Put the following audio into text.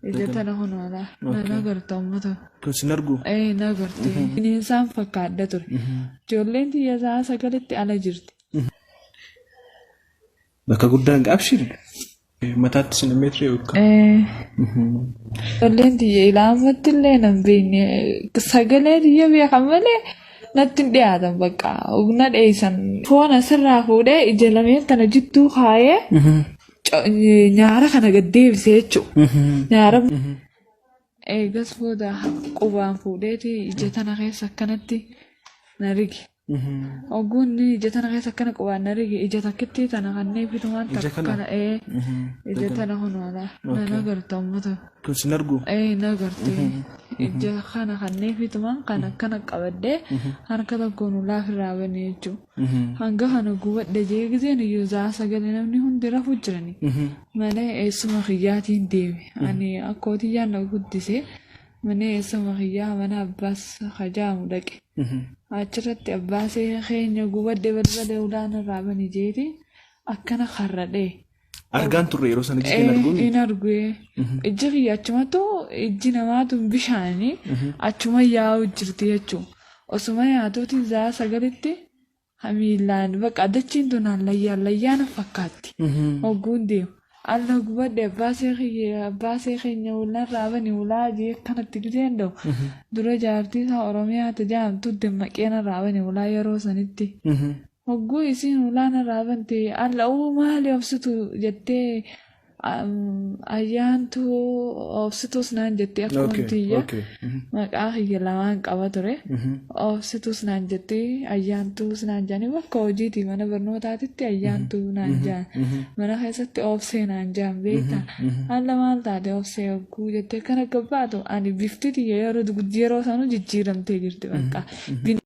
Ija tana kunoodha. Nan agarta uummata. Kun sin argu? Ee, na agarte. Bineensaan fakkaadha ture. Ijoolleen tiyya sa'a 9tti ala jirti. Bakka guddaan abshir. Mataatti sin himmee ture yookaan? Ee. Ijoolleen tiyya ilaa ammatti illee nan beekne. Sagalee tiyya beekan malee natti hin dhiyaatan, bakka humna dheessan. Foon asirraa fuudhee ija lameen tana jidduu kaayee nyaara kana gad deebisee jechuudha. Nyaara eegas booda qubaan fuudheeti ija tana keessa akkanatti na rige. Ogguun ija tana keessa akkana qubaan na rige, ija takkitti tana kanneen fitumaan Ija kana? Takkana, ee, ija tana kunoodha. Nan agarta uummata. Kun sin argu? Ee, na agarte. Ija kana kanneen fitumaan kan akkana qabadhee harka tokkoon ulaa ofirraa bane jechuudha. Hanga kana gubadhe jee gizeen iyyuu sa'a 9 namni hundi rafuu jirani. Mana eessuma kiyyaatiin deeme. Ani akkootiyyaan na guddise. Mana eessuma kiyyaa, mana abbaas hajaamu dhaqe. Achirratti abbaasee keenya gubadhe, balbala ulaan irraa bani jeeti akkana karradhee. Argaan turre yeroo sana iji kee hin arguu? In argu. Ijji kiyya achumattu, ijji namaatu bishaanii achuma yaa'u jirti jechuudha. Osuma yaatuutiin sa'a 9tti miillaan bakka dachiin tun hallayyaa hallayyaa na fakkaatti. Hogguun deemu. Alla gubadhe, abbaasee kiyya, abbaasee keenya ulaan bani ulaa jee akkanatti gizeen da'u. Dura jaartii isaa Oromiyaa tajaajiltu dammaqee narraa bani ulaa yeroo sanitti. Hogguu isiin ulaa narraa bante, "Alla uu, maali obsitu?" jettee, "Ayyaantu, obsitus" naan jettee, akkuma tiyya maqaa kiyya lamaan qaba ture. Obsitus naan jettee, ayyaantus naan jedhanii, bakka hojiitii mana barnootaatitti ayyaantuu naan jedhan. Mana keessatti obsee naan jedhan, beektaa. "Alla, maal taate obsee?" hogguu jettee akkana gabbaatu, ani bifti tiyya yeroo sanuu jijjiiramtee jirti bakka.